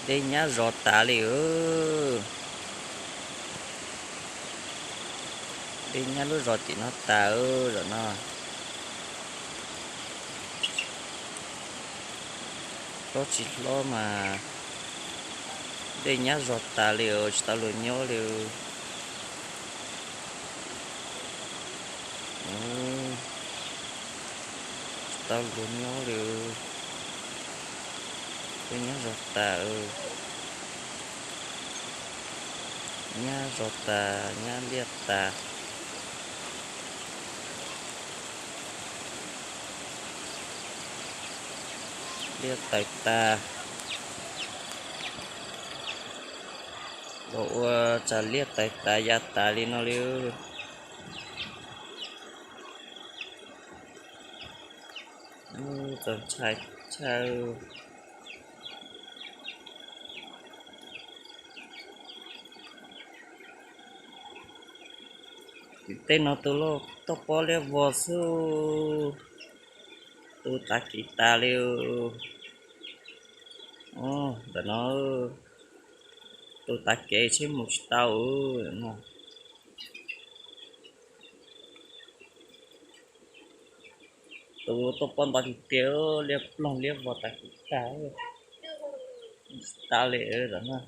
Dej nyab zos tas li. Dej nyab lub zos tim no tas, zos no. Plob tsis hlob mas dej nyab zog tas li, tsis tau luag nyob li. Tsis tau luag nyob li. Dej nyab zog tas. Nyab zog tas, nyab liaj tas. Liaj tawv tas. Los ua tsam liaj tawv tas ya tas li no li. Txaus ntshai tshaj. Tim tej no tus lauj toj pob liab vog xwb. Tu tav kev tas li. Ntawm no tu tav kev tsheb mus tsis tau no. Tus toj pob nto tiag tiag, liab ploog liab vog tas kev tas. Tsis tau li zom no.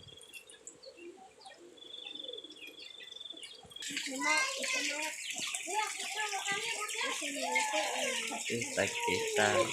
Tu tav kev tas.